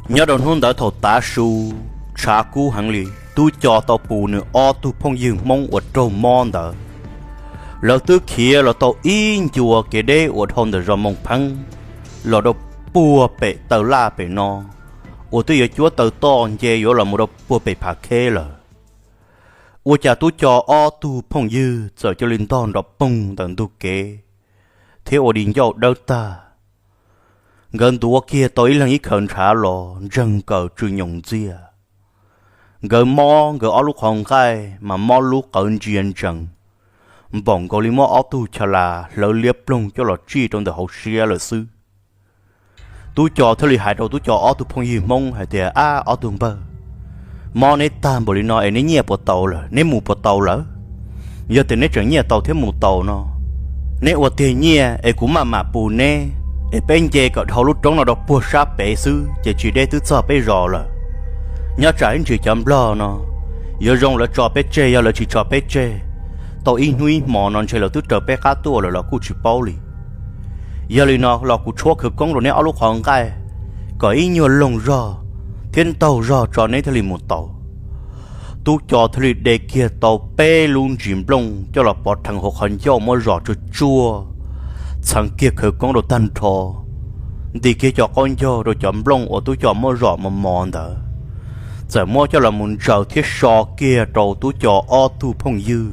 Nyob rau hnub ntawd thaum tav su, tshav kub heev li, Tub Co tau pus nws ob tug phooj ywg Hmoob uas raug mob ntawd, lawv twb khiav los tau ib ncua kev deb uas dhau ntawm zos Moos Pheeb los rau puag pem taw laj pem no, uas twb yuav cuab taw toj nce yuav los mus rau puag pem Phav Kheb lawm. Ua cas Tub Co ob tug phooj ywg txawm cia li ntog nrov poog ntawm ntug kev thiab ua di ncauj dawb tag. Nkawd ntuav kiag tau ib leeg ib khaws ntshav los ntseeg nkaws tsw nyoos ntxiag. Nkawd mob nkawd ob lub qhov nqaij mas mob lub qawv ntsia ntsees, npaum nkaus li muab ob tug cha las hlawv liab ploog coj los tsij rau ntawm hauv siab lawm xwb. Tub Co thiaj li hais rau Tub Co ob tug phooj ywg Hmoob hais tias, Ab, ob tug npawg, mob neb tag npaum li no es neb nyiaj puas tau lawm, neb mus puas tau lawm? Yog tias neb tseem nyiaj tau thiab mus tau no, neb ua tiag nyiaj es kuv maj mam pus neb, es peb nce kom dhau lub roob no rau puag sab pem xwb ces tsis deb twb txog peb zos lawm. Nyob tsam ib ntsis cov nplog no yuav zoo lawv tso peb tseg, yog lawv tsis tso peb tseg, tau ib hnub ib hmo no ntshe lawv twb raws peb qab tuaj lawm los kuj tsis paub li. Yog li no los kuv tshuab khawv koob rau neb ob lub qhov nqaij kom ib nyuag loog zog thiab ntaug zog tso neb thiaj li mus tau. Tub Co thiaj li de kiag tau peb lub ntsis nplooj coj los pov rheev hauv qhov ncauj muab zom tsuag tsuag, txheev kiag khawv koob rau tag nrho, nti kiag cov qaub ncaug rau cov nplooj uas Tub Co muab zom mos mos ntawd, txawm muab coj los mus ntsaws thiab so kiag rau Tub Co ob tug phooj ywg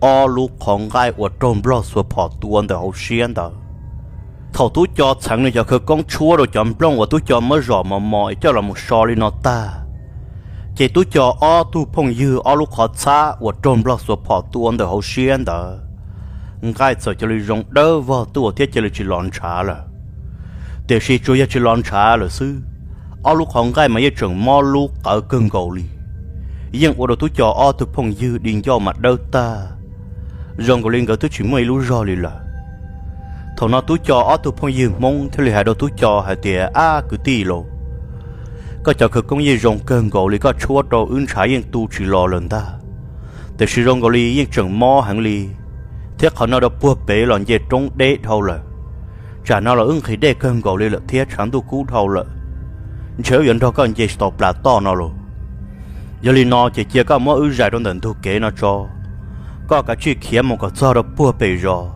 ob lub qhov nqaij uas raug nplog xuas phom tua ntawm hauv siab ntawd. Thaum Tub Co txheev nws cov khawv koob tshuab rau cov nplooj uas Tub Co muab zom mos mos es coj los mus so li no tag, ces Tub Co ob tug phooj ywg ob lub qhov txhab uas raug nplog xuas phom tua ntawm hauv siab ntawd, nqaij txawm cia li zoo dawb vog tuaj thiab cia li tsis los ntshav lawm. Tiam sis tsuas yog tsis los ntshav lawm xwb, ob lub qhov nqaij mas yeej tseem mob lub qawv kawg nkaus li, yeej ua rau Tub Co ob tug phooj ywg di ncauj mas dawb tag, zoo nkaus li nkawd twb tsis muaj ib lub zog li lawm. Thaum no Tub Co ob tug phooj ywg Hmoob thiaj li hais rau Tub Co hais tias, Ab kwv tij lauj, koj cov khawv koob yeej zoo kawg nkaus li, koj tshuab rau wb ntshav yeej tu tsis los lawm ntag. Tiam sis zoo nkaus li yeej tseem mob heev li, thiab qhov no rau puag pem los nce roob deb dhau lawm. Tsam no los wb nqhis dej kawg nkaus li lawm thiab tshav ntuj kub dhau lawm, ntshe wb yuav nrog koj nce tsis tau plas toj no lauj. Yog li no ces cia koj muab wb zais rau ntawm ntug kev no tso, koj kav tsij khiav mus kom txog rau puag pem zos,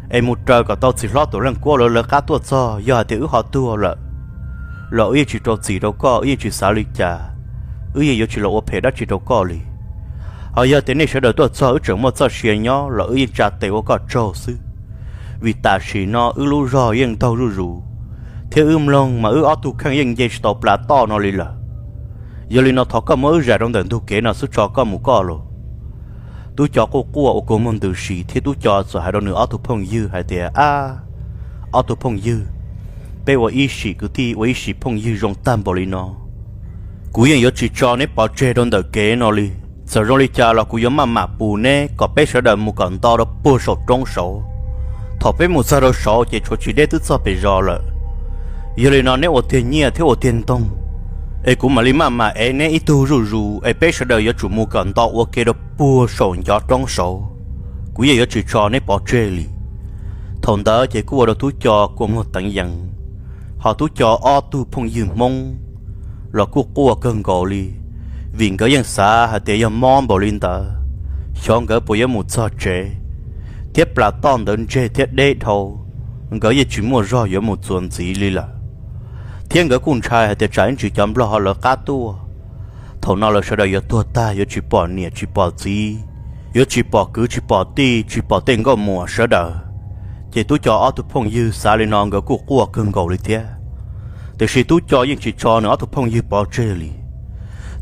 es mus raws kom tau txiv hlob Tuam Leej Kuab lawv lawv qab tuaj txog. Yog hais tias wb ho tuag lawm los wb yeej tsis rau txim rau koj, wb yeej tsis xav li cas, wb yeej yuav tsis los ua phem dab tsi rau koj li. Ho yog tias nej sawv daws tuaj txog wb tseem muaj txoj sia nyob los wb yeej tsa tes ua koj tsaug xwb, vim tam sim no wb lub zog yeej ntaug zuj zus, thiab wb mloog mas wb ob tug kheej yeej nce tsis tau plas toj no li lawm. Yog li no thov koj muab wb zais rau ntawm ntug kev no xwb tso, koj mus koj los. Tub Co quaj quaj ua kua muag ntws si thiab Tub Co txawm hais rau nws ob tug phooj ywg hais tias, Ab, ob tug phooj ywg, peb ua ib sim kwv tij ua ib sim phooj ywg zoo tag npaum li no, kuv yeej yuav tsis tso neb pov tseg rau ntawm kev no li. Txawm zoo li cas los kuv yuav maj mam pus neb kom peb sawv daws mus kom nto rau puag saum roob saud. Thaum peb mus txog rau saud ces tshuav tsis deb twb txog pem zos lawm. Yog li no neb ua tiag nyiaj thiab ua tiag ntoog, es kuv mam li maj mam ev neb ib tug zuj zus es peb sawv daws yuav tsum mus kom nto ua ke rau puag saum ncov roob saud. Kuv yeej yuav tsis tso neb pov tseg li. Thaum ntawd ces kuj ua rau Tub Co kua muag teev yees, ho Tub Co ob tug phooj ywg Hmoob los kuj quaj kawg nkaus li, vim nkawd yeej xav hais tias yog mob npaum li ntawd, xyov nkawd puas yuav mus txog tsev, thiab plas toj ntawd ntseg thiab deb dhau, nkawd yeej tsis muaj zog yuav mus txuas ntxiv li lawm. Thiab nkawd kuj ntshai hais tias tsam ib ntsis cov nplog ho lawv qab tuaj, thaum no lawv sawv daws yuav tuag tag, yuav tsis pom niam tsis pom txiv, yuav tsis pom kwv tsis pom tij, tsis pom tej nkauj muam sawv daws. Ces Tub Co ob tug phooj ywg xav li no nkawd kuj quaj kawg nkaus li thiab. Tiam sis Tub Co yeej tsis tso nws ob tug phooj ywg pov tseg li.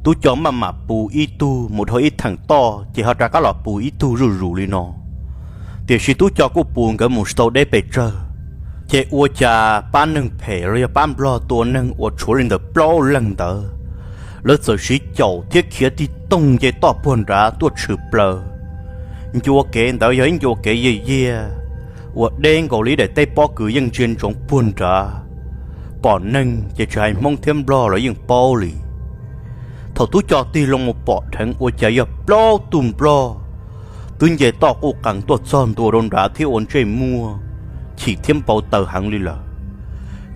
Tub Co maj mam pus ib tug mus dhau ib theem toj ces ho rov qab los pus ib tug zuj zus li no. Tiam sis Tub Co kuj pus nkawd mus tsis tau deb pes tsawg, ces ua cas pab neeg phem los yog pab nplog tua neeg uas tshuav li ntawm plaub leeg ntawd, lawv txawm siv caum thiab khiav tig toog nce toj puag nrad tuaj tshwm plaws. Ncua kev ntawd yog ib ncua kev yiag yiag uas deb nkaus li daim teb pob kws yeej ntsia ntsoov puag nrad. Pom neeg ces tsis hais Hmoob thiab Nplog los yeej paub li. Thaum Tub Co tig loo mus pom dheev ua cas yog plaub tug Nplog twb nce toj quj qees tuaj txog ntua rau nrad thiab ua ntsej muag chim thiab npau taws heev li lawm.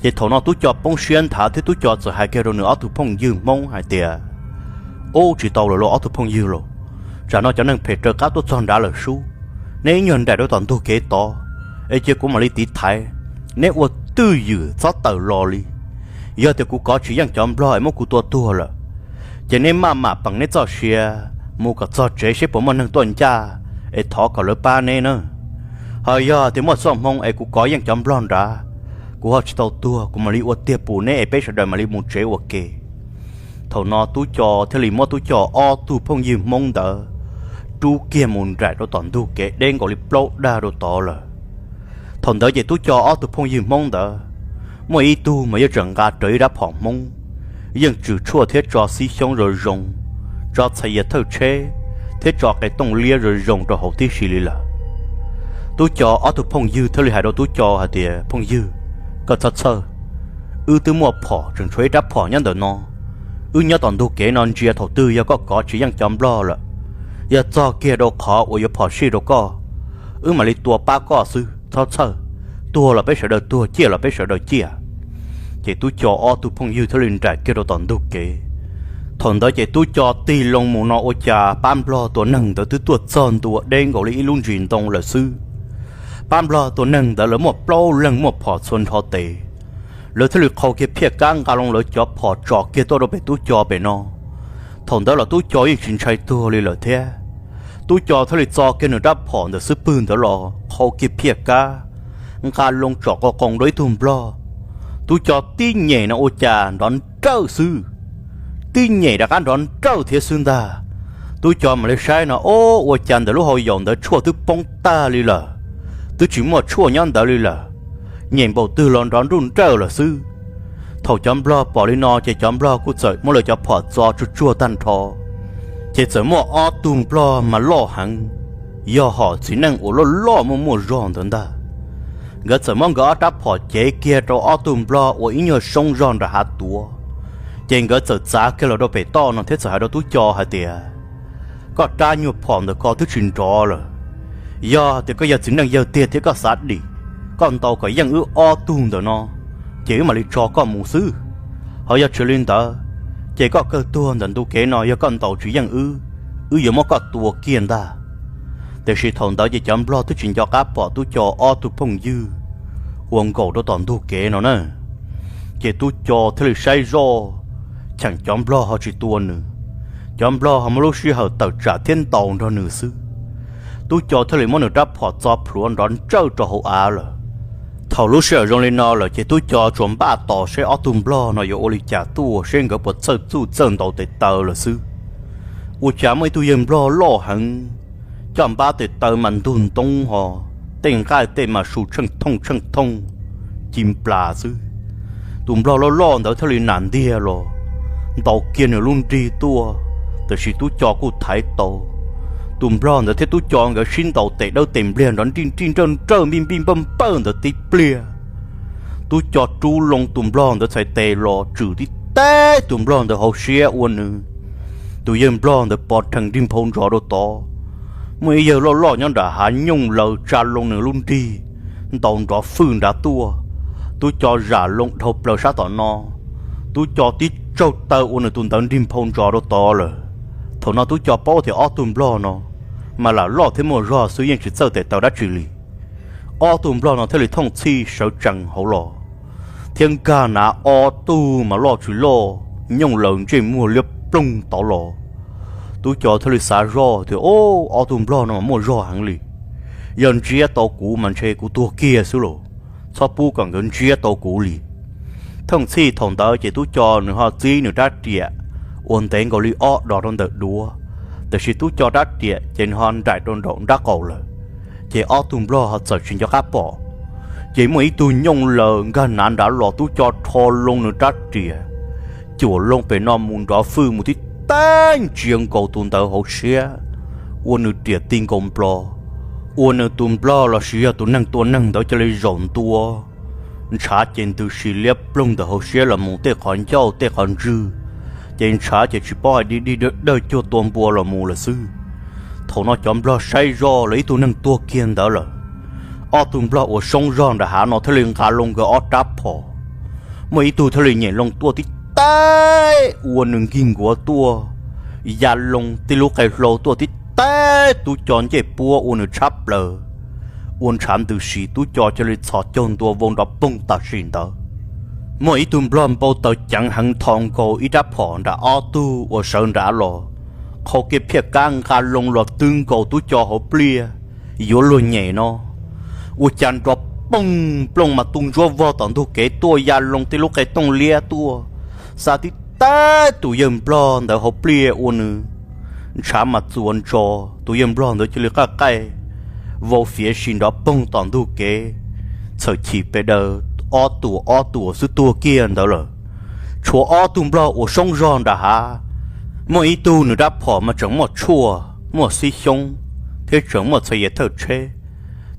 Ces thaum no Tub Co poob siab nthav thiab Tub Co txawm hais kiag rau nws ob tug phooj ywg Hmoob hais tias, Ub, tsis tau lawm lauj ob tug phooj ywg lauj, tsam no cov neeg phem raws qab tuaj txog nrad lawm sub, neb ib nyuag nraim rau tom ntug kev tod, es cia kuv mam li tiv thaiv, neb ua twj ywm txhob tawm los li. Yog tias kuv kov tsis yeej cov nplog es muab kuv tua tuag lawm, ces neb maj mam peem neb txoj sia mus kom txog tsev seb puas muaj neeg tuaj ncaj, es thov kom lawv pab neb na. Ho yog tias muaj txoj hmoo es kuv kov yeej cov nplog nrad, kuv ho tsis tau tuag, kuv mam li ua tiag pus neb es peb sawv daws mam li mus tsev ua ke. Thaum no Tub Co thiaj li muab Tub Co ob tug phooj ywg Hmoob ntawd rub kiag mus nraim rau tom ntug kev deb nkaus li plaub dag rau tod lawm. Thaum ntawd ces Tub Co ob tug phooj ywg Hmoob ntawd, muaj ib tug mas yeej tseem nqa rawv ib rab phom Hmoob, yeej tswm tshuaj thiab tso xib xyoob zoo zoo, tso txhais yas thawj tsheb, thiab tso qe tooj liab zoo zoo rau hauv tib si li lawm. Tub Co ob tug phooj ywg thiaj li hais rau Tub Co hais tias, Phooj ywg, koj txhob txhawj, wb twb muaj phom tseem tshuav ib rab phom nyob ntawm no. Wb nyob tom ntug kev no ntsia thaum twg yog koj kov tsis yeej cov nplog lawm, yog txog kiag rau qhov uas yuav phom sij rau koj, wb mam li tua pab koj xwb, txhob txhawj. Tuag los peb sawv daws tuag, ciaj los peb sawv daws ciaj. Ces Tub Co ob tug phooj ywg thiaj li nraim kiag rau tom ntug kev. Thaum ntawd ces Tub Co tig loo mus no ua cas pab nplog tua neeg ntawd twb tuaj txog ntua deb nkaus li ib lub ntsis ntoo lawm xwb. Pab nplog tua neeg ntawd lawv muaj plaub leeg muaj phom txhua nrho tes, lawv thiaj li qhau kiag phiaj kab nqa loo lawv cov phom tsom kiag tuaj rau pem Tub Co pem no. Thaum ntawd los Tub Co yeej tsis ntshai tuag li lawm thiab. Tub Co thiaj li txo kiag nws rab phom ntawm xub pwg ntawd los qhau kiag phiaj kab, nqa loo tsom qoo qoo rau ib tug nplog. Tub Co tib nyem no ua cas nrov nrawj xwb, tib nyem rov qab nrov nrawj thiab xwb ntag. Tub Co mam li saib no, o, ua cas ntawm lub hauv yaus ntawd tshuaj twb poob tag li lawm, twb tsis muaj tshuaj nyob ntawd li lawm, nyem npaum twg los nrov nruj nrawj lawm xwb. Thaum cov nplog pom li no ces cov nplog kuj txawm muab lawv cov phom txo tsuag tsuag tag nrho, ces txawm muaj ob tug nplog mas loj heev, yog hom txiv neej uas loj loj muaj muaj zog ntawd ntag. Nkawd txawm muab nkawd ob rab phom cev kiag rau ob tug nplog uas ib nyuag soob zog nram hav tuav, ces nkawd txawm txav kiag los rau pem toj no thiab txawm hais rau Tub Co hais tias, Koj rab nyuag phom ntawm ko twb tsis nrov lawm. Yog tias koj yog txiv neej yawg tiag thiab koj xav dim, koj ntaus kom yeej wb ob tug ntawm no, ces wb mam li tso koj mus xwb. Ho yog tsis li ntawd, ces koj kawg tuag ntawm ntu kev no, yog koj ntaus tsis yeej wb, wb yuav muab koj tua kiag ntag. Tiam sis thaum ntawd ces cov nplog twb tsis nco qab pom Tub Co ob tug phooj ywg uas nkaum rau tom ntug kev no na. Ces Tub Co thiaj li saib zoj, cheem cov nplog ho tsis tua nws, cov nplog ho muaj lub sij hawm tawm tsam thiab ntaus nrog nws xwb. Tub Co thiaj li muab nws rab phom txo plhuav nrov nrawj rau hauv av lawm. Thaum lub sij hawm zoo li no lawm ces Tub Co tsuas npaj tos seb ob tug nplog no yuav ua li cas tuaj, seb nkawd puas txawj txuj txawj ntaus tes taw lawm xwb. Ua cas muaj ib tug yawg nplog loj heev, coj npab tes taw mas ntug ntoob ho, tej nqaij tej mas su tsheej thooj tsheej thooj, ci nplas xwb. Tus nplog loj loj ntawd thiaj li nam ntiag los ntaus kiag nws lub nrig tuaj, tiam sis Tub Co kuj thaiv tau. Tus nplog ntawd thiab Tub Co nkawd sib ntaus tes dawb tes npliag nrov nrij nrij nrawj nrawj npij npij npawj npawj ntawd tib pliag. Tub Co rub loo tus nplog ntawd txhais tes los tswm tib teb tus nplog ntawd hauv siab ua nws tus yawg nplog ntawd pov rhees nrig nphau ntsos rau tod. Muaj ib yawg loj loj nyob nram hav nyooj laws tsa loo nws lub nrig, ntaus nrov fwj nrad tuaj. Tub Co zam loo dhau plaws sab tom no, Tub Co tib tsaug taw ua nws tus ntawd nrig nphau ntsos rau tod lawm. Thaum no Tub Co paub tias ob tug nplog no mas lam loj thiab muaj zog xwb, yeej tsis txawj tes taw dab tsi li. Ob tug nplog no thiaj li thooj txhij sawv tsees hauv los, thiab nkag nav ob tug mas loj tsis loj, nyooj laws ntsej muag liab ploog tod los. Tub Co thiaj li xav zoj tias, O, ob tug nplog no mas muaj zog heev li. Yog ntsiab tau kuv mas ntshe kuv tuag kiag xwb los, txhob pub kom nkawd ntsiab tau kuv li. Thooj txhij thaum ntawd ces Tub Co nws ho txib nws rab riam uas ntev nkaus li ob dos rau ntawm duav, tiam sis Tub Co rab riam ces nws ho nraim rau nraum nrab qaum lawm, ces ob tug nplog ho txawm tsis nco qab pom. Ces muaj ib tug nyooj laws nkag nav nrad los, Tub Co rho loo nws rab riam, cuam loo pem no mus nrov fwj mus tib teg ntsia nkaus tus ntawd hauv siab, ua nws riam ti nkaus nplo, ua nws tus nplog los sis yog tus neeg tua neeg ntawd cia li zaum ntua. Ntshav ces ntws si liab ploog ntawm hauv siab los mus tej qhov ncauj tej qhov ntswg, ces ntshav ces tsis paub hais dig dig dawg dawg cuag tua npua los mus lawm xwb. Thaum no cov nplog saib zoj lawv ib tug neeg tuag kiag ntawd lawm. Ob tug nplog uas soob zog nram hav no thiaj li nqa loo nkawd ob rab phom, Muaj ib tug thiaj li nyem loo tuaj tib teb ua nws nkig nkuav tuaj, ya loo tib lub qe hlau tuaj tib teb tub co ncej puab ua nws tshab plaws, ua ntshav ntws si tub co cia li txhos caug ntua vau nrov poog tam sim ntawd. Muaj ib tug nplog npau taws ceev heev tho nkaus ib rab phom nram ob tug uas sawv nrad los, qhau kiag phiaj kab nqa loo los twb nkaus tub co hauv pliaj yuav luag nyem no. Ua cas nrov poog plooj mas tu ntsuab vog tom ntug kev tuaj ya loo tib lub qe tooj liab tuaj, xa tib teb tus yawg nplog ntawd hauv pliaj ua nws ntshav mas txuas ntso. Tus yawg nplog ntawd cia li qaj qaij vau fiav si nrov poog tom ntug kev, txhawm chim pes daws ob tuam ob tuam xwb tuag kiag ntawd lawm. Tshuav ob tug nplog uas soob zog nram hav, muaj ib tug nws rab phom mas tseem muaj tshuaj muaj xib xyoob thiab tseem muaj txhais yas thawj tsheb,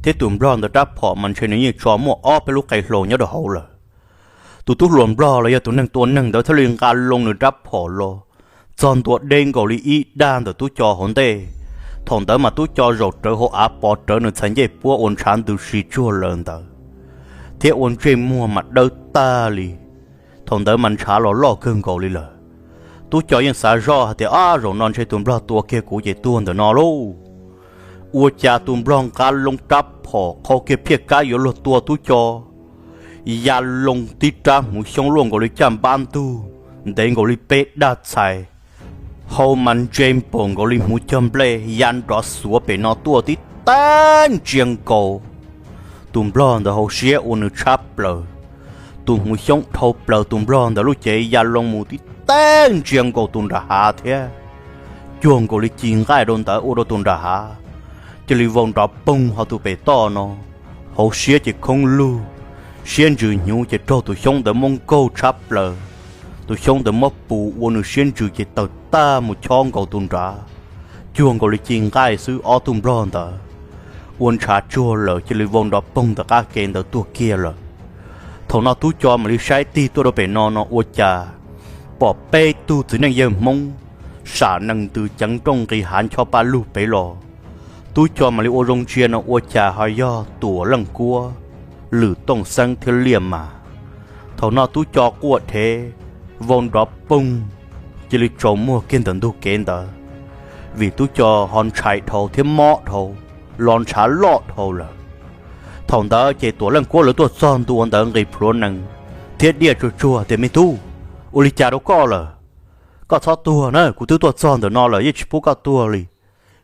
thiab tus nplog ntawd rab phom mas ntshe nws yeej tso muaj ob peb lub qe hlau nyob rau hauv lawm. Tus tub hluas nplog los yog tus neeg tua neeg ntawd thiaj li nqa loo nws rab phom los txog ntua deb nkaus li ib dag ntawm tub co hauv ntej. Thaum ntawd mas tub co zaum rawv hauv av pov rawv nws txhais ncej puab ua ntshav ntws si tsuag lawm ntawd, thiab ua ntsej muag mas dawb tag li. Thaum ntawd mas ntshav los loj kawg nkaus li lawm. Tub co yeej xav zoj hais tias, Ab, zaum no ntshe tus nplog tua kiag kuv ces tuag ntawm no lauj. Ua cas tus nplog nqa loo rab phom qhau kiag phiaj kab yuav luag tua tub co, ya loo tib rab hmuv xyoob luaj nkaus li caj npab ntug, ntev nkaus li peb dag txhais, hau mas ntse npaum nkaus li hmuv cog nplej ya nrov xuav pem no tuaj tib teb ntsia nkaus tus nplog ntawd hauv siab ua nws tshab plaws. Tus hmuv xyoob dhau plaws tus nplog ntawd lub cev ya loo mus tib teb ntsia nkaus tus nram hav thiab, cuag nkaus li ci nqaij rau ntawd ua rau tus nram hav cia li vau nrov poog ho tus pem toj no. Hauv siab ces khoob lug, siab ntsws hnyuv ces raug tus xyoob ntawd muab nkaug tshab plaws. Tus xyoob ntawd muab pus ua nws siab ntsws ces tawg tag mus chob nkaus tus nrad, cuag nkaus li ci nqaij xwb ob tug nplog ntawd. Ua ntshav tsuag lawm cia li vau nrov poog ntawm qab ke ntawd tuag kiag lawm. Thaum no tub co mam li saib tig tuaj rau pem no no ua cas pom peb tug txiv neej yawg Hmoob sam nees ntws ceev nrooj nqis hav ncho paj lug pem los. Tub co mam li ua zoo ntsia no ua cas ho yog Tuam Leej Kuab, Lwm Tooj Xeeb thiab Liaj Mas. Thaum no tub co quaj dhev, vau nrov poog, cia li tsaus muag kiag ntawm ntug kev ntawd, vim tub co ho ntshai dhau thiab mob dhau, los ntshav loj dhau lawm. Thaum ntawd ces Tuam Leej Kuab lawv tuaj txog ntua ntawd nqis plhuav nees thiab diaj tsuag tsuag tias, Me tub, ua li cas rau koj lawm? Koj txhob tuag na, kuv twb tuaj txog ntawm no lawm yeej tsis pub koj tuag li.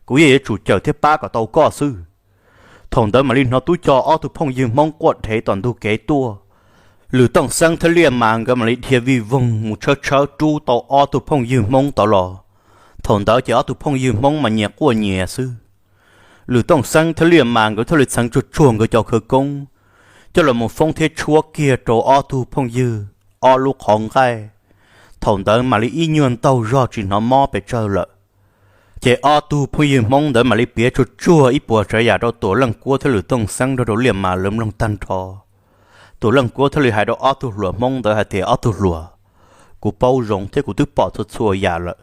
Kuv yeej yuav tsum cawm thiab pab kom tau koj xwb. Thaum ntawd mam li hnov tub co ob tug phooj ywg Hmoob quaj dhev tom ntug kev tuaj. Lwm Tooj Xeeb thiab Liaj Mas nkawd mam li dhia vij voog mus tshawb tshawb rub tau ob tug phooj ywg Hmoob tod los. Thaum ntawd ces ob tug phooj ywg Hmoob mas nyias quaj nyias xwb. Lwm Tooj Xeeb thiab Liaj Mas nkawd thiaj li txheev tsuag tsuag nkawd cov khawv koob coj los mus foob thiab tshuab kiag rau ob tug phooj ywg ob lub qhov nqaij. Thaum ntawd mam li ib nyuag ntaug zog tsis hnov mob pes tsawg lawm. Ces ob tug phooj ywg Hmoob ntawd mam li piav tsuag tsuag ib puas tsav yam rau Tuam Leej Kuab thiab Lwm Tooj Xeeb nrog rau Liaj Mas lawv mloog tag nrho. Tuam Leej Kuab thiaj li hais rau ob tug hluas Hmoob ntawd hais tias, Ob tug hluas, kuv paub zoo thiab kuv twb pom txhua txhua yam lawm.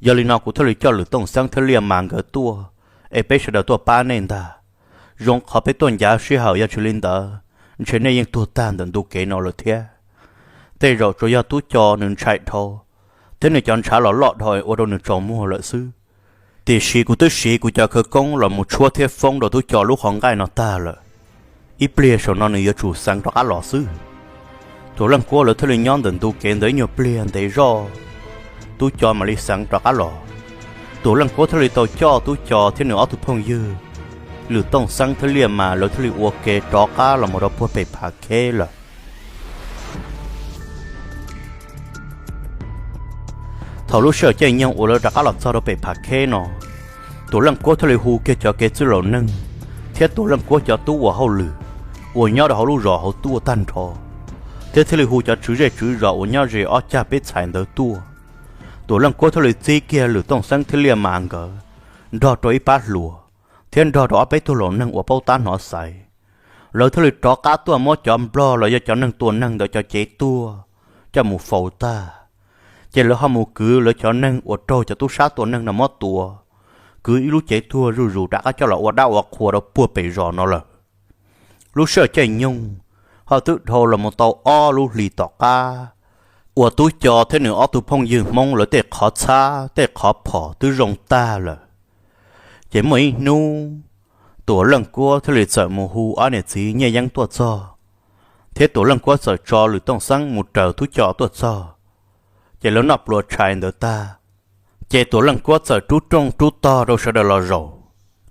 Yog li no kuv thiaj li coj Lwm Tooj Xeeb thiab Liaj Mas nkawd tuaj, es peb sawv daws tuaj pab nej ntag. Zoo qhov peb tuaj ncav sij hawm, yog tsis li ntawd ntshe nej yeej tuag tag ntawm ntu kev no lawm thiab. Tej zaum tsuas yog tub co nws ntshai dhau, thiab nws cov ntshav los loj dhau ua rau nws tsaus muag lawm xwb. Tiam sis kuv twb siv kuv cov khawv koob los mus tshuab thiab foob rau tub co lub qhov nqaij no tag lawm. Ib pliag saum no nws yuav tsum xeev rov qab los xwb. Tuam Leej Kuab lawv thiaj li nyob ntawm ntu kev ntawd ib nyuag pliag ntev zoj, tub co mam li xeev rov qab los. Tuam Leej Kuab thiaj li tau coj tub co thiab nws ob tug phooj ywg, Lwm Tooj Xeeb thiab Liaj Mas lawv thiaj li ua ke rov qab los mus rau puag pem Phav Kheb lawm. Thaum lub sij hawm caij nyoog uas lawv rov qab los txog rau pem Phav Kheb no, Tuam Leej Kuab thiaj li hu kiag cov kev txwj laus neeg thiab Tuam Leej Kuab cov tub ua hauj lwm uas nyob rau hauv lub zos hauv tuaj tag nrho, thiab thiaj li hu cov tswv zej tswv zos uas nyob ze ob cag peb txhais ntawd tuaj. Tuam Leej Kuab thiaj li txib kiag Lwm Tooj Xeeb thiab Liaj Mas nkawd nrog rau ib pab hluas thiab nrog rau ob peb tug laus neeg uas paub tab hnov xaiv. Lawv thiaj li rov qab tuaj muab cov nplog los yog cov neeg tua neeg ntawd cov cev tuag coj mus faus tag, ces lawv ho mus kwv lawv cov neeg uas raug cov tub sab tua neeg no muab tua, kwv ib lub cev tuag zuj zus rov qab coj los ua dab ua qhua rau puag pem zos no lawm. Lub sij hawm caij nyoog, Ho twb dhau los mus tau ob lub hlis tom qab uas Tub Co thiab nws ob tug phooj ywg Hmoob lawv tej qhov txhab tej qhov phom twb zoo tag lawm, ces muaj ib hnub Tuam Leej Kuab thiaj li txawm mus hu ob niam txiv Nyiaj Yeeb tuaj txog, thiab Tuam Leej Kuab txawm tso Lwm Tooj Xeeb mus raws Tub Co tuaj txog. Ces lawv noj pluas tshais ntawd tag, ces Tuam Leej Kuab txawm rub rooj rub tog rau sawv daws los zaum.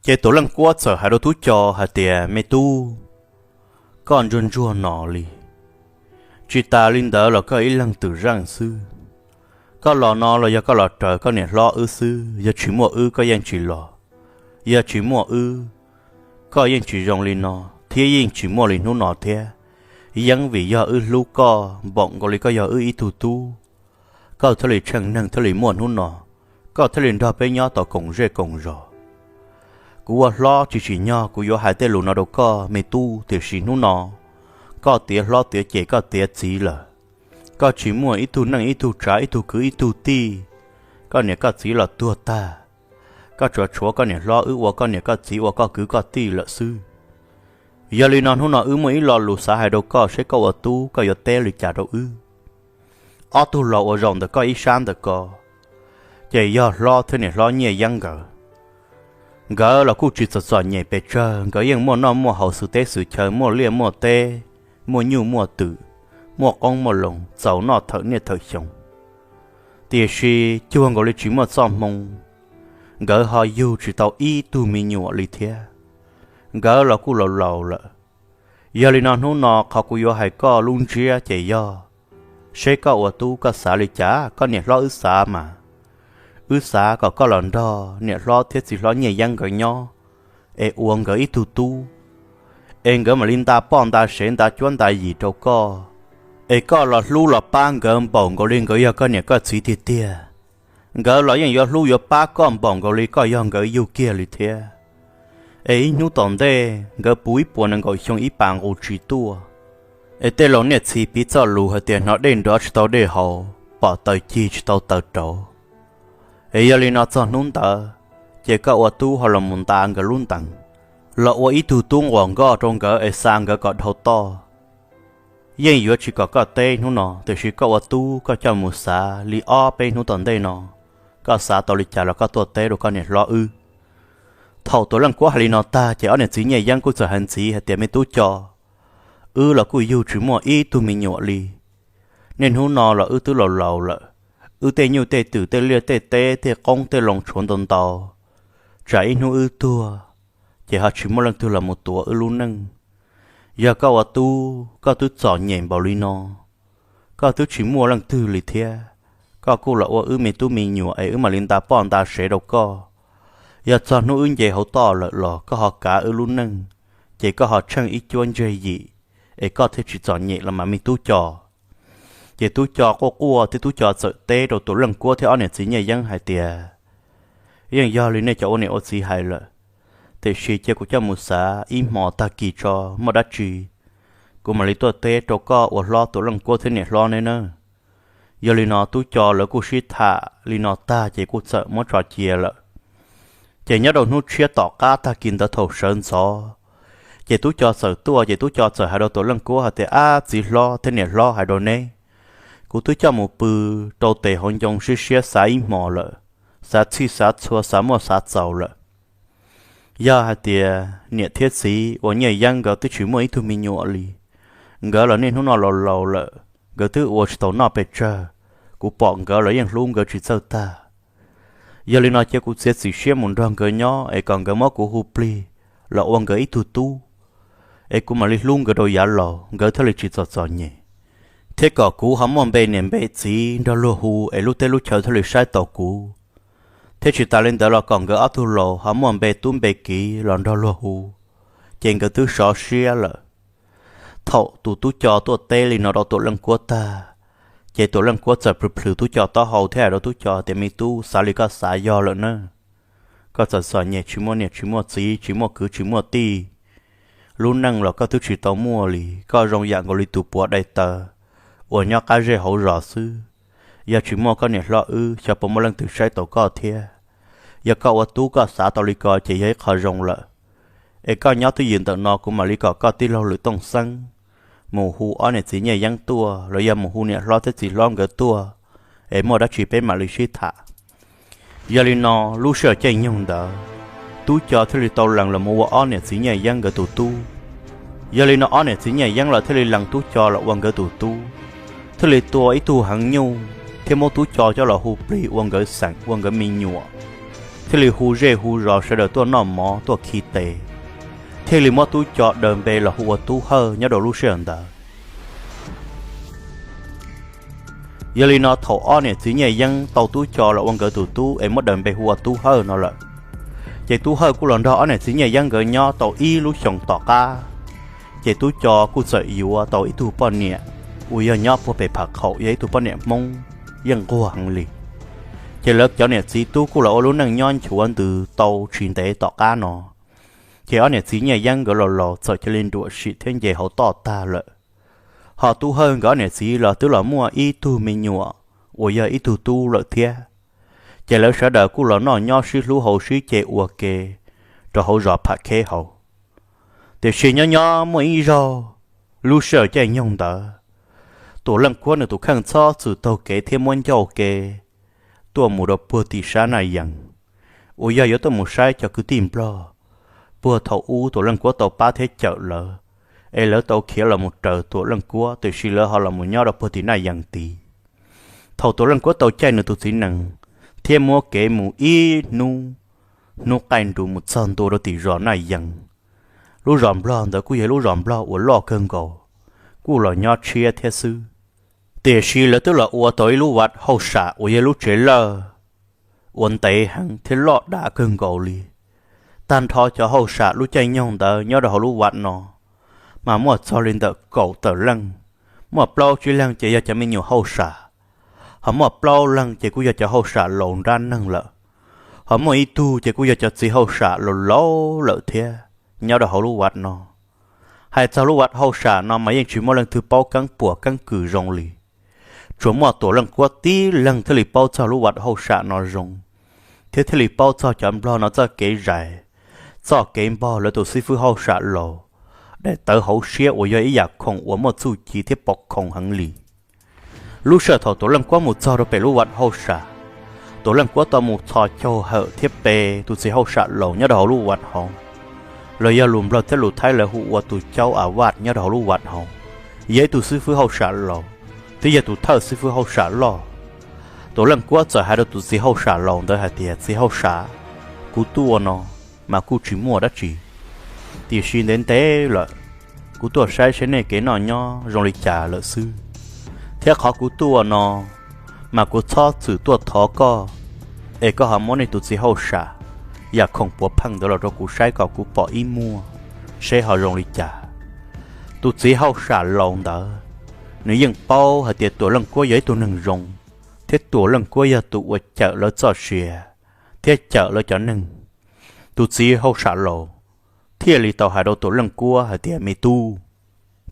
Ces Tuam Leej Kuab txawm hais rau Tub Co hais tias, Me tub, koj ntsuag ntsuag no li, tsis tas li ntawd los koj ib leeg twm zeej xwb. Koj los no los yog koj los raws koj niam hlob wb xwb, yog tsis muaj wb koj yeej tsis los. Yog tsis muaj wb, koj yeej tsis zoo li no, thiab yeej tsis muaj li hnub no thiab. Yeeb vim yog wb hlub koj npaum nkaus li koj yog wb ib tug tub, koj thiaj li tsheej neeg thiaj li muaj hnub no, koj thiaj li nrog peb nyob tau koom zej koom zos. Kuv ua hlob tsis tsim nyog kuv yuav hais tej lus no rau koj me tub, tiam sis hnub no koj tiav hlob tiav cem koj tiav txiv lawm. Koj tsis muaj ib tug neej ib tug tsav, ib tug kwv ib tug tij, koj niam koj txiv los tuag tag. Koj tsuas tshuav koj niam hlob wb ua koj niam koj txiv ua koj kwv koj tij lawm xwb. Yog li no hnub no wb muaj ib lo lus xav hais rau koj, seb koj ua tub koj yuav teb li cas rau wb. Ob tug laus uas zaum ntawm koj ib sab ntawm ko, ces yog hlob thiab niam hlob Nyiaj Yeeb nkawd. Nkawd los kuj tsis txom txom nyem pes tsawg, nkawd yeej muaj noj muaj haus xwm teb xwm chaw, muaj liaj muaj teb, muaj nyuj muaj twm, muaj qoob muaj loo, txaus noj thawm niaj thawm xyoo. Tiam sis cuag nkaus li tsis muaj txoj hmoo, nkawd ho yug tsis tau ib tug me nyuam li thiab. Nkawd los kuj laus laus lawm. Yog li no hnub no qhov kuv yuav hais koj lub ntsiab ces yog, seb koj ua tub koj xav li cas, koj niam hlob wb xav mas, wb xav kom koj los nrog niam hlob thiab txiv hlob Nyiaj Yeeb nkawd nyob, es ua nkawd ib tug tub, es nkawd mam li nta poj nta sev nta cuab nta yim rau koj, es koj los hlub los pab nkawd npaum nkaus li nkawd yog koj niam koj txiv tiag tiag. Nkawd los yeej yuav hlub yuav pab koj npaum nkaus li koj yog nkawd yug kiag li thiab. Es ib hnub tom ntej nkawd puv ib puas nees nkaum xyoo ib pas nqus tsis tuaj. Es tej laus niaj txhis piv txoj lus hais tias hnov dej nrov tsis tau dej haus, pom taws cig tsis tau taws rauv. Es yog li no txog hnub ntawd, ces koj ua tub ho los mus nta nkawd lub ntees, los ua ib tug tub nquas nkoj rau nkawd es xa nkawd kom dhau toj. Yeej yuav tsis kom koj teb hnub no, tiam sis koj ua tub koj coj mus xav li ob peb hnub tom ntej no, koj xav tau li cas los koj tuaj teb rau koj niam hlob wb. Thaum Tuam Leej Kuab hais li no tag ces ob niam txiv Nyiaj Yeeb kuj txawm hais ntxiv hais tias, Me tub Co, wb los kuj yug tsis muaj ib tug me nyuam li. Niaj hnub no los wb twb laus laus lawm, wb tej nyuj tej twm tej liaj tej teb tej qoob tej loo tshuav ntau ntau. Tsam ib hnub wb tuag, ces ho tsis muaj leej twg los mus tuav wb lub neej. Yog koj ua tub koj twb txom nyem npaum li no, koj twb tsis muaj leej twg li thiab, koj kuj los ua wb me tub me nyuam es wb mam li nta poj nta sev rau koj. Yog txog hnub wb nce hauv toj lawm los koj ho kav wb lub neej, ces koj ho tsheej ib cuab ntseg yim, es koj thiaj tsis txom nyem los mas me tub Co. Ces tub Co quaj quaj thiab tub Co txawm teb rau Tuam Leej Kuab thiab ob niam txiv Nyiaj Yeeb hais tias, Yeej yog li nej cov ua niam ua txiv hais lawm, tiam sis cia kuv coj mus xav ib hmos tag kis tso muaj dab tsi, kuv mam li tuaj teb rau koj ua hlob Tuam Leej Kuab thiab niam hlob neb nawb. Yog li no tub Co lawv kuj sib tham li no tag ces kuj txawm muab tso cia lawm. Ces nyob rau hnub tshiab tom qab tag kis ntawd thaum sawv ntxov, ces tub Co txawm tuaj ces tub Co txawm hais rau Tuam Leej Kuab hais tias, Ab, txiv hlob thiab niam hlob hais rau neb, kuv twb coj mus pw rau tes hauv ncoo siab siab xav ib hmos lawm, xav txhij xav txhua xav muaj xav txaus lawm. Yog hais tias niam thiab txiv uas Nyiaj Yeeb nkawd twb tsis muaj ib tug me nyuam li, nkawd los niaj hnub no laus laus lawm, nkawd twb ua tsis tau noj pes tsawg, kuv pom nkawd los yeej hlub nkawd tsis txawj tag. Yog li no cia kuv txiav txim siab mus nrog nkawd nyob es kom nkawd muab kuv hu plig los ua nkawd ib tug tub, es kuv mam li hlub nkawd rau yav laus nkawd thiaj li tsis txom txom nyem, thiab kom kuv ho muaj npe niam npe txiv nrog luag hu es lub teb lub chaw thiaj li saib taus kuv. Thiab tsis tas li ntawd los kom nkawd ob tug laus ho muaj npe tub npe kiv los nrog luag hu, ces nkawd twb sov siab lawm. Thaum tus tub Co tuaj teb li no rau Tuam Leej Kuab tag, ces Tuam Leej Kuab txawm plhws plhws tub Co taub hau thiab hais rau tub Co tias, Me tub, xav li koj xav yog lawm na. Koj txom txom nyem tsis muaj niam tsis muaj txiv tsis muaj kwv tsis muaj tij, lub neej los koj twb tsis tau muaj li, koj zoo yam nkaus li tus puav dai taw uas nyob qab zej hauv zos xwb. Yog tsis muaj koj niam hlob wb xyov puas muaj leej twg saib taus koj thiab. Yog koj ua tub koj xav tau li ko ces yog ib qho zoo lawm. Es koj nyob twj ywm ntawm no kuv mam li kom koj tij laug Lwm Tooj Xeeb mus hu ob niam txiv Nyiaj Yeeb tuaj los yog mus hu niam hlob thiab txiv hlob nkawd tuaj, es muaj dab tsi peb mam li sib tham. Yog li no, lub sij hawm caij nyoog ntawd, Tub Co thiaj li tau lees los mus ua ob niam txiv Nyiaj Yeeb nkawd tus tub. Yog li no ob niam txiv Nyiaj Yeeb los thiaj li lees Tub Co los ua nkawd tus tub, thiaj li tua ib tug heev nyuj thiab muab Tub Co coj los hu plig ua nkawd xeem ua nkawd me nyuam, thiaj li hu zej hu zos sawv daws tuaj noj mov tuaj khi tes, thiaj li muab Tub Co daws npe los hu ua Tub Hawj nyob rau lub sij hawm ntawd. Yog li no thaum ob niam txiv Nyiaj Yeeb tau Tub Co los ua nkawd tus tub es muab daws npe hu ua Tub Hawj no lawm, ces Tub Hawj kuj los nrog ob niam txiv Nyiaj Yeeb nkawd nyob tau ib lub xyoos tom qab, ces Tub Co kuj txawm yuav tau ib tug poj niam uas yog nyob puag pem Pham Khaum, yog ib tug poj niam Hmoob yeej nquag heev li. Ces lawv cov niam txiv tub kuj los ua lub neej nyob nchuav ntws tau tsis ntev tom qab no, ces ob niam txiv Nyiaj Yeeb nkawd los laus txawm cia li nruam sim thiab nce hauv toj tag lawm. Ho Tub Hawj nkawd ob niam txiv los twb los muaj ib tug me nyuam uas yog ib tug tub lawm thiab. Ces lawv sawv daws kuj los noj nyob sib hlub hauv sib ce ua ke rau hauv zos Pham Kheb hauv. Tiam sis nyob nyob muaj ib zaug, lub sij hawm caij nyoog ntawd, Tuam Leej Kuab nws tus kheej txhob txwm taug kev thiab muab ncauj kev tuaj mus rau puag tim sab Naj Yees, uas yog yuav tuaj mus saib cov kwv tij Nplog. Puag thaum ub Tuam Leej Kuab tau pab thiab cawm lawv, es lawv tau khiav los mus raws Tuam Leej Kuab, tiam sis lawv ho los mus nyob rau puag tim Naj Yees tid. Thaum Tuam Leej Kuab tau caij nws tus txiv nees thiab muab kev mus ib hnub, hnub qaij nrus mus txog ntua rau tim zos Naj Yees. Lub zos Nplog ntawd kuj yog ib lub zos Nplog uas loj kawg nkaus, kuj los nyob tshiab thiab xwb. Tiam sis lawv twb los ua tau ib lub vaj hauj sam uas yog lub tsev lawj uas ntev heev thiab loj dav kawg nkaus li. Tag nrho cov hauj sam lub caij nyoog ntawd nyob rau hauv lub vaj no mas muaj txog li ntawm kaum tawm leej. Muaj plaub tsib leeg ces yog cov me nyuam hauj sam, ho muaj plaub leeg ces kuj yog cov hauj sam laus nrab neeg lawm, ho muaj ib tug ces kuj yog cov txiv hauj sam laus laus lawm thiab nyob rau hauv lub vaj no. Hais txog lub vaj hauj sam no mas yeej tsis muaj leej twg paub keeb puas keeb kwm zoo li. Tsuas muaj Tuam Leej Kuab tib leeg thiaj li paub txog lub vaj hauj sam no zoo, thiab thiaj li paub txog cov Nplog no txoj kev zais, txoj kev npog lawv tus xib fwb hauj sam laus daim tawv hauv siab uas yog ib yam khoom uas muaj txuj ci thiab pov khoom heev li. Lub sij hawm thaum Tuam Leej Kuab mus txog rau pem lub vaj hauj sam, Tuam Leej Kuab tau mus txhos caug hawm thiab pe tus txiv hauj sam laus nyob rau hauv lub vaj hauv, los yog lus Nplog thiab lus Thaib lawv hu ua tus caub a vaj nyob rau hauv lub vaj hauv, yog ib tug xib fwb hauj sam laus, twb yog tus thawj xib fwb hauj sam loj. Tuam Leej Kuab txawm hais rau tus txiv hauj sam laus ntawd hais tias, Txiv hauj sam, kuv tuaj no mas kuj tsis muaj dab tsi, tiam sis ntev ntev lawm, kuv tuaj saib saib nej kev noj nyob zoo li cas lawm xwb, thiab qhov kuv tuaj no mas kuv txhob txwm tuaj thov koj, es koj ho muab nej tus txiv hauj sam yam khoom puav pheej ntawd los rau kuv saib kom kuv pom ib muag, seb ho zoo li cas. Tus txiv hauj sam laus ntawd, nws yeej paub hais tias Tuam Leej Kuab yog ib tug neeg zoo, thiab Tuam Leej Kuab yog tus uas cawm lawv txoj sia thiab cawm lawv cov neeg. Tus txiv hauj sam laus thiaj li tau hais rau Tuam Leej Kuab hais tias, Me tub,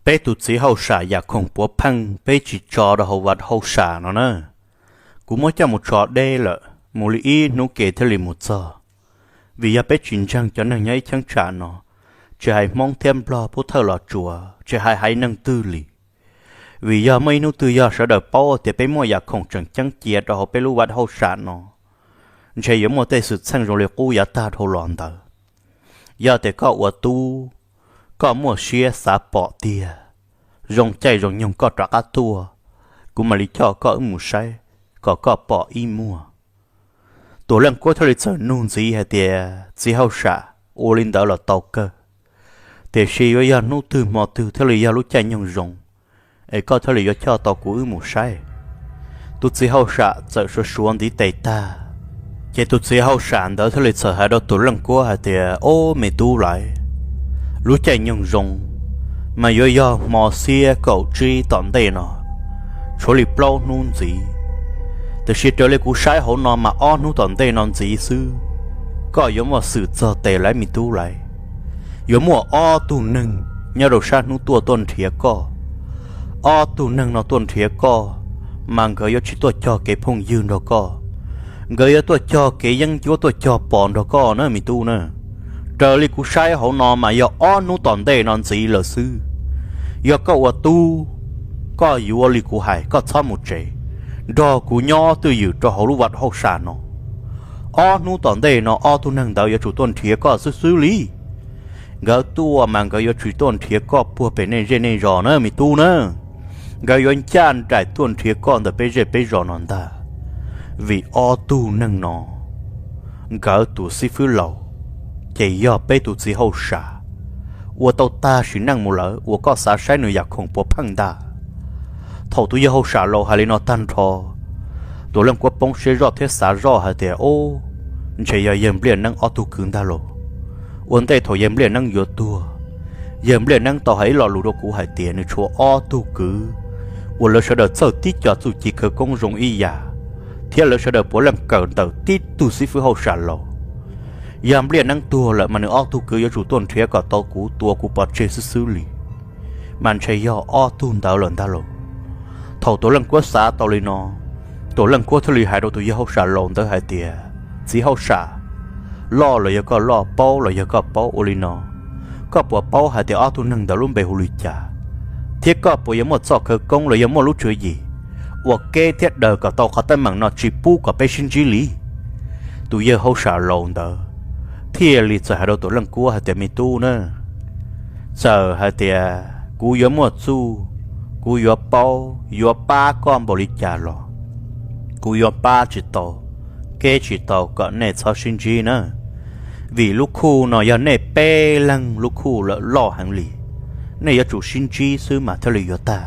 peb tus txiv hauj sam yam khoom puav pheej peb tsis tso rau hauv vaj hauj sam no na. Kuv muab coj mus tso deb lawm, mus li ib hnub ke thiaj li mus txog. Vim yog peb tsis ntseeg cov neeg nyob ib cheeb tsam no, tsis hais Hmoob thiab Nplog, Pub Thawj, Los Tsuas, tsis hais haiv neeg twg li. Vim yog muaj ib hnub twg yog sawv daws paub tias peb muaj yam khoom tseem ceeb cia rau hauv peb lub vaj hauj sam no, ntshe yuav muaj tej xwm txheej zoo li qub yav tag dhau los ntawd. Yog tias koj ua tub, koj muaj siab xav pom tiag, zoo caij zoo nyoog koj rov qab tuaj, kuv mam li coj koj wb mus saib kom koj pom ib muag. Tuam Leej Kuab thiaj li txawm nug ntxiv hais tias, Txiv hauj sam, ua li ntawd los tau kawg, tiam sis yuav yog hnub twg hmo twg thiaj li yog lub caij nyoog zoo, es koj thiaj li yuav coj tau kuv wb mus saib? Tus txiv hauj sam txawm suav suav ntiv tes tag, ces tus txiv hauj sam ntawd thiaj li txawm hais rau Tuam Leej Kuab hais tias, Ob, me tub laiv, lub caij nyoog zoo mas yuav yog hmo xiab kaum tsib tom ntej no, tshuav li plaub hnub ntxiv. Tiam sis raws li kuv saib hauv no mas ob hnub tom ntej no ntxiv xwb, koj yuav muaj xwm txog tes laiv me tub laiv. Yuav muaj ob tug neeg nyob rau sab hnub tuaj tuaj nrhiav koj. Ob tug neeg no tuaj nrhiav koj, mas nkawd yuav tsis tuaj cog kev phooj ywg nrog koj, nkawd yuav tuaj cog kev yeeb ncuab tuaj cog pos nrog koj na me tub na. Raws li kuv saib hauv no mas yog ob hnub tom ntej no ntxiv lawm xwb. Yog koj ua tub, koj yuav li kuv hais, koj txhob mus tsev, nrog kuv nyob twj ywm rau hauv lub vaj hauj sam no. Ob hnub tom ntej no ob tug neeg ntawd yuav tsum tuaj nrhiav koj xwb xwb li. Nkawd tuaj mas nkawd yuav tsis tuaj nrhiav koj puag pem nej zej nej zos na me tub na. Nkawd yuav ncaj nraim tuaj nrhiav koj ntawm peb zej peb zos no ntag. Vim ob tug neeg no, nkawd tus xib fwb laus ces yog peb tus txiv hauj sam uas tau tag sim neej mus lawm uas koj xav saib nws yam khoom puav pheej ntag. Thaum tus yawg hauj sam laus hais li no tag nrho, Tuam Leej Kuab poob siab zoj thiab xav zoj hais tias, Ub, ntshe yog yawg Npliaj Neeb ob tug kwv ntag lauj. Ua ntej thaum yawg Npliaj Neeb yuav tuag, yawg Npliaj Neeb tau hais ib lo lus rau kuv hais tias nws tshuav ob tug kwv uas lawv sawv daws txawj tib co txuj ci khawv koob zoo ib yam, thiab lawv sawv daws puav leej kawm ntawm tib tug xib fwb hauj sam laus. Yog Npliaj Neeb tuag lawm mas nws ob tug kwv yuav tsum tuaj nrhiav kom tau kuv, tua kuv pov tseg xwb xwb li. Mas ntshe yog ob tug ntawd lawm ntag lauj. Thaum Tuam Leej Kuab xav tau li no, Tuam Leej Kuab thiaj li hais rau tus yawg hauj sam laus ntawd hais tias, Txiv hauj sam, loj los yog koj loj, paub los yog koj paub, ua li no, koj puas paub hais tias ob tug neeg ntawd lub npe hu li cas, thiab koj puas yuav muaj txoj khawv koob los yog muaj lub tswv yim ua kev thiab daws kom tau qhov teeb meem no tsis pub kom peb sib ntsib li? Tus yawg hauj sam laus ntawd thiaj li txawm hais rau Tuam Leej Kuab hais tias, Me tub na, txawm hais tias kuv yuav muaj txuj, kuv yuav paub, yuav pab koj npaum li cas los kuv yuav pab tsis tau, kev tsis tau kom nej txhob sib ntsib na. Vim lub khuj no yog nej peb leeg lub khuj lawm, loj heev li. Nej yuav tsum sib ntsib xwb mas thiaj li yuav tag.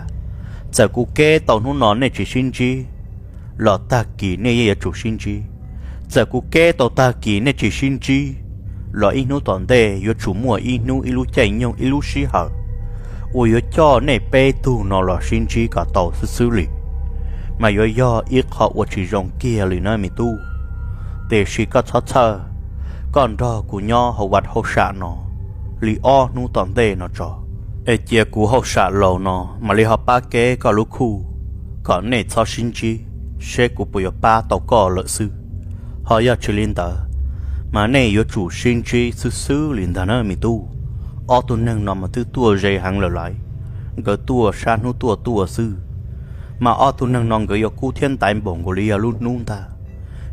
Txawm kuv kev tau hnub no nej tsis sib ntsib los tag kis nej yeej yuav tsum sib ntsib. Txawm kuv kev tau tag kis nej tsis sib ntsib los ib hnub tom ntej yuav tsum muaj ib hnub, ib lub caij nyoog, ib lub sij hawm uas yuav coj nej peb tug no los sib ntsib kom tau xwb xwb li. Mas yuav yog ib qho uas tsis zoo kiag li na me tub. Tiam sis koj txhob txhawj, koj nrog kuv nyob hauv vaj hauj sam no li ob hnub tom ntej no tso, es cia kuv hauj sam laus no mam li ho pab kev koj lub khuj kom nej txhob sib ntsib, seb kuv puas yuav pab tau koj lawm xwb. Ho yog tsis li ntawd, mas nej yuav tsum sib ntsib xwb xwb li ntag na me tub. Ob tug neeg no mas twb tuaj ze heev lawm laiv, nkawd tuaj sab hnub tuaj tuaj xwb. Mas ob tug neeg no nkawd yuav kub thiab ntaiv npaum nkaus li yog lub hnub ntag.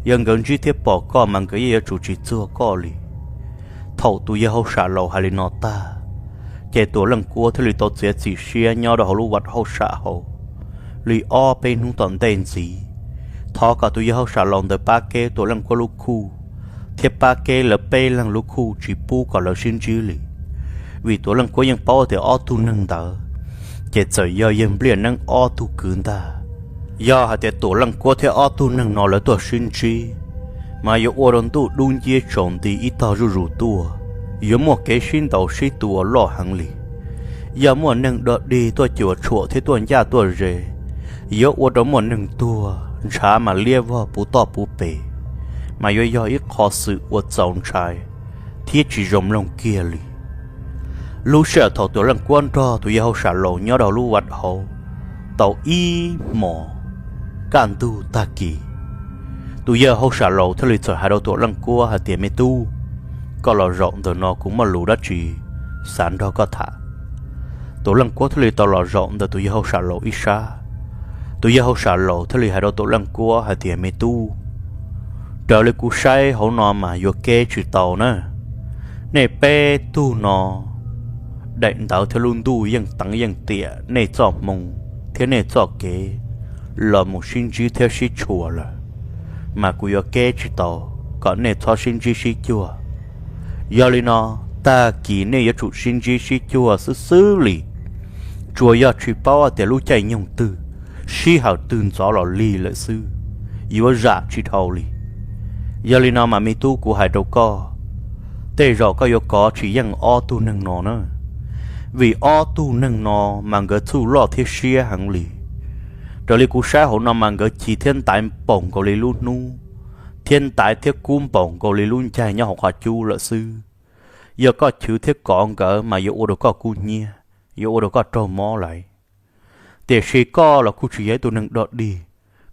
Yog nkawd ntsib thiab pom koj mas nkawd yeej yuav tsum tsis txuag koj li. Thaum tus yawg hauj sam laus hais li no tag, ces Tuam Leej Kuab thiaj li tau txiav txim siab nyob rau hauv lub vaj hauj sam hauv li ob peb hnub tom ntej ntxiv, thov kom tus yawg hauj sam laus ntawd pab kev Tuam Leej Kuab lub khuj, thiab pab kev lawv peb leeg lub khuj tsis pub kom lawv sib ntsib li. Vim Tuam Leej Kuab yeej paub tias ob tug neeg ntawd ces txawm yog yawg Npliaj Neeb ob tug kwv ntag. Yog hais tias Tuam Leej Kuab thiab ob tug neeg no lawv tuaj sib ntsib, mas yuav ua rau ntuj dub nciab tsaus nti ib tog zuj zus tuaj, yuav muaj kev sib ntaus sib tua loj heev li. Yog muaj neeg dog dig tuaj cuam tshuam thiab tuaj ncaj tuaj ze, yuav ua rau muaj neeg tuag ntshav mas liab vog puv toj puv pes, mas yuav yog ib qho xwm uas txaus ntshai thiab tsis zoo mloog kiag li. Lub sij hawm thaum Tuam Leej Kuab nrog tus yawg hauj sam laus nyob rau lub vaj hauv tau ib hmos kaj ntug tag kis, tus yawg hauj sam laus thiaj li txawm hais rau Tuam Leej Kuab hais tias, Me tub, koj los zaum ntawm no kuv muaj lus dab tsi xav nrog koj tham. Tuam Leej Kuab thiaj li tau los zaum ntawm tus yawg hauj sam laus ib sab. Tus yawg hauj sam laus thiaj li hais rau Tuam Leej Kuab hais tias, Me tub, raws li kuv saib hauv no mas yuav kev tsis tau na. Nej peb tug no daim ntawv thiab lub ntuj yeej teev yeej tiam nej txoj hmoo thiab nej txoj kev los mus sib ntsib thiab sib tshuam lawm, mas kuv yuav kev tsis tau kom nej txhob sib ntsib sib cuag. Yog li no, tag kis nej yuav tsum sib ntsib sib cuag xwb xwb li. Tsuas yog tsis paub tias lub caij nyoog twg, sij hawm twg ntxov los lig lawm xwb, yuav zam tsis dhau li. Yog li no mas me tub, kuv hais rau koj, tej zaum koj yuav kov tsis yeej ob tug neeg no na, vim ob tug neeg no mas nkawd txuj loj thiab siab heev li. Raws li kuv saib hauv no mas nkawd chiv thiab ntaiv npaum nkaus li lub hnub, thiab ntaiv thiab kub npaum nkaus li lub ncaig nyob hauv qhov cub lawm xwb. Yog koj chwv thiab kov nkawd mas yuav ua rau koj kub hnyiab, yuav ua rau koj raug mob lawm. Tiam sis koj los kuj tsis yog ib tug neeg dog dig,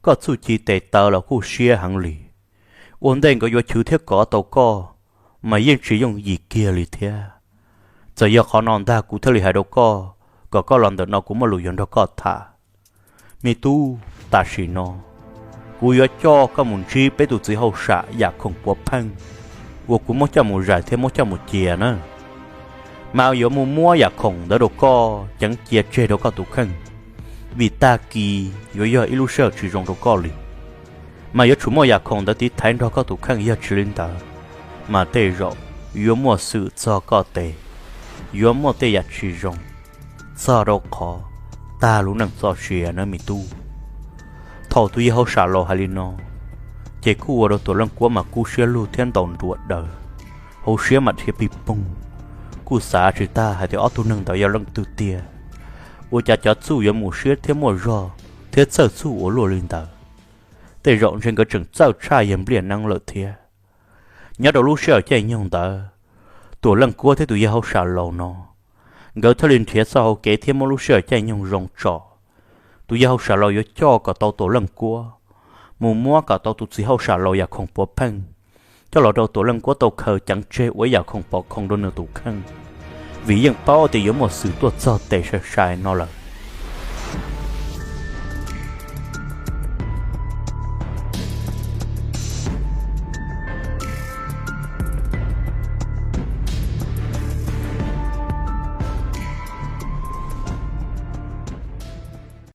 koj txuj ci tes taw los kuj siab heev li. Ua ntej nkawd yuav chwv thiab kov tau koj, mas yeej tsis yooj yim kiag li thiab. Txawm yog qhov no ntag kuv thiaj li hais rau koj, kom koj los ntawm no kuv muaj lus yuav nrog koj tham. Me tub, tam sim no kuv yuav coj koj mus ntsib peb tus txiv hauj sam yam khoom puav pheej uas kuv muab coj mus zais thiab muab coj mus cia na. Mas yuav mus muab yam khoom ntawd rau koj ceev cia tseg rau koj tus kheej, vim tag kis yuav yog ib lub sij hawm tsis zoo rau koj li. Mas yuav tsum muaj yam khoom ntawd tiv thaiv nrog koj tus kheej, yog tsis li ntawd mas tej zaum yuav muaj xwm txog koj tes, yuav muaj tej yam tsis zoo txog rau qhov tag lub neej txoj sia na me tub. Thaum tus yawg hauj sam laus hais li no, ces kuj ua rau Tuam Leej Kuab mas kub siab lug thiab ntaus nruas daws, hauv siab mas dhia pig poog, kuj xav tsis tag hais tias ob tug neeg ntawd yog leej twg tiag. Ua cas cov txuj yuav mus siab thiab muaj zog thiab txawj txuj ua luaj li ntawd. Tej zaum ntshe nkawd tseem txawj tshaj yawg Npliaj Neeb lawm thiab. Nyob rau lub sij hawm caij nyoog ntawd, Tuam Leej Kuab thiab tus yawg hauj sam laus no, nkawd thiaj li nrhiav txoj hau kev thiab muab lub sij hawm caij nyoog zoo tso. Tus yawg hauj sam laus yuav coj kom tau Tuam Leej Kuab mus muab kom tau tus txiv hauj sam laus yam khoom puav pheej, coj los rau Tuam Leej Kuab tau khaws ceev tseg ua ib yam khoom pom khoom rau nws tus kheej, vim yeej paub tias yuav muaj xwm tuaj txog tes sai sai no lawm.